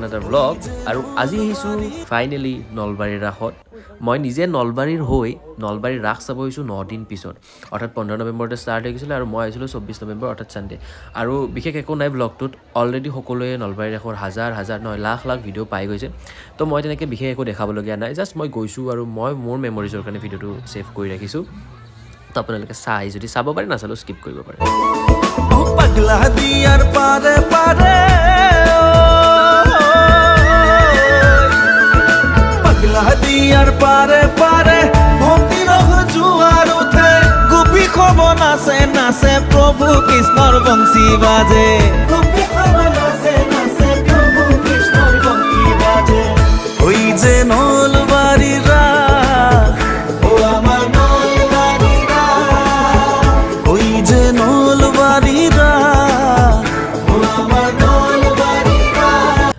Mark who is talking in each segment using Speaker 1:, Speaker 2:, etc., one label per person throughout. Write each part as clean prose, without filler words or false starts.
Speaker 1: Another vlog. আৰু আজি আহিছোঁ ফাইনেলি নলবাৰীৰ ৰাসত। মই নিজে নলবাৰীৰ হৈ নলবাৰীৰ ৰাস চাব আহিছোঁ 9 দিন পিছত, অৰ্থাৎ 15 নৱেম্বৰতে ষ্টাৰ্ট হৈ গৈছিলে আৰু মই আহিছিলোঁ 24 নৱেম্বৰ, অৰ্থাৎ ছানডে। আৰু বিশেষ একো নাই ভ্লগটোত। অলৰেডি সকলোৱে নলবাৰীৰ ৰাসৰ হাজাৰ হাজাৰ নহয়, লাখ লাখ ভিডিঅ' পাই গৈছে। তো মই তেনেকৈ বিশেষ একো দেখাবলগীয়া নাই। জাষ্ট মই গৈছোঁ আৰু মই মোৰ মেমৰিজৰ কাৰণে ভিডিঅ'টো ছেভ কৰি ৰাখিছোঁ। তো আপোনালোকে চাই যদি চাব পাৰে, নাচালেও স্কিপ কৰিব পাৰে।
Speaker 2: পাগলা দিয়াৰ পাৰে পাৰে, পাগলা দিয়াৰ পাৰে পাৰে ভক্তি ৰস জোৱাৰ উঠে, গোপী খব নাচে নাচে, প্ৰভু কৃষ্ণৰ বংশী বাজে, গোপী খব নাচে নাচে, প্ৰভু কৃষ্ণৰ বংশী বাজে। ওই যে নলবাৰীৰ ৰাস, ও আমাৰ নলবাৰীৰ ৰাস, ওই যে নলবাৰীৰ ৰাস, ও আমাৰ নলবাৰীৰ ৰাস।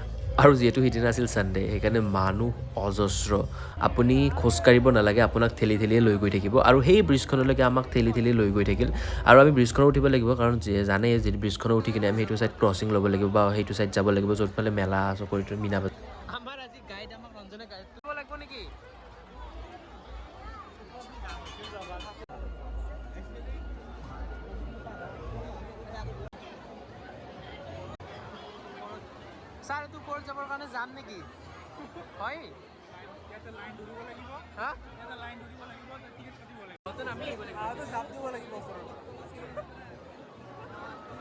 Speaker 1: আৰু যিহেতু সিদিনা আছিল ছানডে, সেইকাৰণে মানুহ অজস্ৰ। আপুনি খোজকাঢ়িব নালাগে, আপোনাক ঠেলি ঠেলিয়ে লৈ গৈ থাকিব। আৰু সেই ব্ৰিজখনলৈকে আমাক ঠেলি ঠেলি লৈ গৈ থাকিল। আৰু আমি ব্ৰিজখনত উঠিব লাগিব, কাৰণ যে জানে যে ব্ৰিজখনত উঠি কিনে আমি সেইটো ছাইড ক্ৰছিং ল'ব লাগিব বা সেইটো ছাইড যাব লাগিব, য'ত ফালে মেলা চকৰিটো মীনা বজাৰ।
Speaker 3: আমাৰ আজি গাইড, আমাক ৰঞ্জনে গাইড কৰিব লাগিব নেকি? ছাৰ, এইটো ওপৰত যাবৰ কাৰণে যাম নেকি? হয়, হা? নতুন আমি আহিব লাগিব।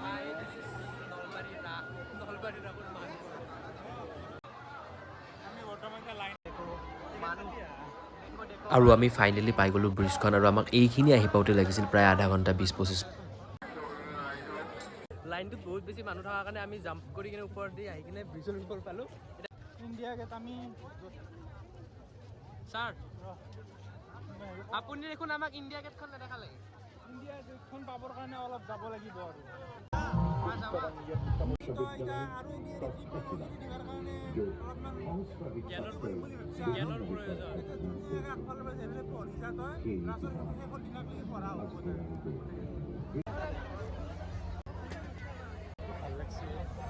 Speaker 3: Hi, this is Nalbari Raas. Nalbari ৰাসৰ মানুহ মানুহ।
Speaker 1: আৰু আমি ফাইনেলি পাই গ'লোঁ ব্ৰিজখন আৰু আমাক এইখিনি আহি পাওঁতে লাগিছিল প্ৰায় আধা ঘণ্টা 20-25।
Speaker 3: লাইনটোত বহুত বেছি মানুহ থকাৰ কাৰণে আমি জাম্প কৰি কিনে ওপৰত দি আহি কিনে ব্ৰিজৰ ওপৰত পালোঁ।
Speaker 4: ইণ্ডিয়া গেট আমি
Speaker 3: ছাৰ, আপুনি দেখোন আমাক ইণ্ডিয়া গেটখন নেদেখালে।
Speaker 4: ইণ্ডিয়া গেটখন পাবৰ কাৰণে অলপ যাব লাগিব আৰু।
Speaker 3: জ্ঞানৰ প্ৰয়োজন।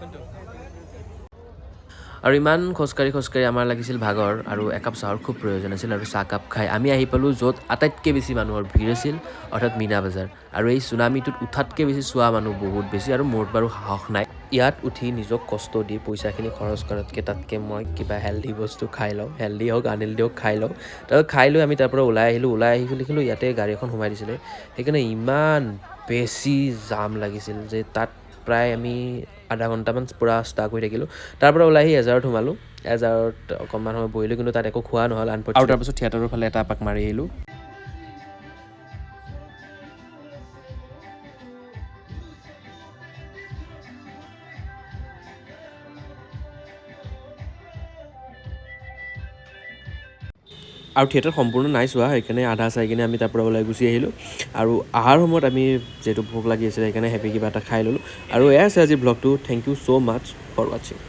Speaker 3: কোনটো?
Speaker 1: আৰু ইমান খোজকাঢ়ি খোজকাঢ়ি আমাৰ লাগিছিল ভাগৰ আৰু একাপ চাহৰ খুব প্ৰয়োজন আছিল। আৰু চাহকাপ খাই আমি আহি পালোঁ য'ত আটাইতকৈ বেছি মানুহৰ ভিৰ আছিল, অৰ্থাৎ মীনা বজাৰ। আৰু এই চুনামীটোত উঠাতকৈ বেছি চোৱা মানুহ বহুত বেছি আৰু মোৰ বাৰু সাহস নাই ইয়াত উঠি নিজক কষ্ট দি পইচাখিনি খৰচ কৰাতকৈ। তাতকৈ মই কিবা হেল্ডি বস্তু খাই লওঁ, হেল্ডি হওক আনহেল্ডি হওক, খাই লওঁ। তাৰপিছত খাই লৈ আমি তাৰ পৰা ওলাই আহিলোঁ। ওলাই আহি দেখিলোঁ ইয়াতে গাড়ী এখন সোমাই দিছিলে। সেইকাৰণে ইমান বেছি জাম লাগিছিল যে তাত প্ৰায় আমি আধা ঘণ্টামান পূৰা ষ্টাক হৈ থাকিলোঁ। তাৰ পৰা ওলাই আহি এজাৰত সোমালোঁ। এজাৰত অকণমান সময় বহিলোঁ, কিন্তু তাত একো খোৱা নহ'ল আনফৰ্চুনেটলি। আৰু তাৰপিছত থিয়েটাৰৰ ফালে এটা এপাক মাৰি আহিলোঁ। আৰু থিয়েটাৰ সম্পূৰ্ণ নাই চোৱা, সেইকাৰণে আধা চাই কিনে আমি তাৰ পৰা ওলাই গুচি আহিলোঁ। আৰু অহাৰ সময়ত আমি যিহেতু ভোক লাগি আছিলে, সেইকাৰণে হেভি কিবা এটা খাই ল'লোঁ। আৰু এয়াই আছে আজিৰ ব্লগটো। Thank you so much for watching.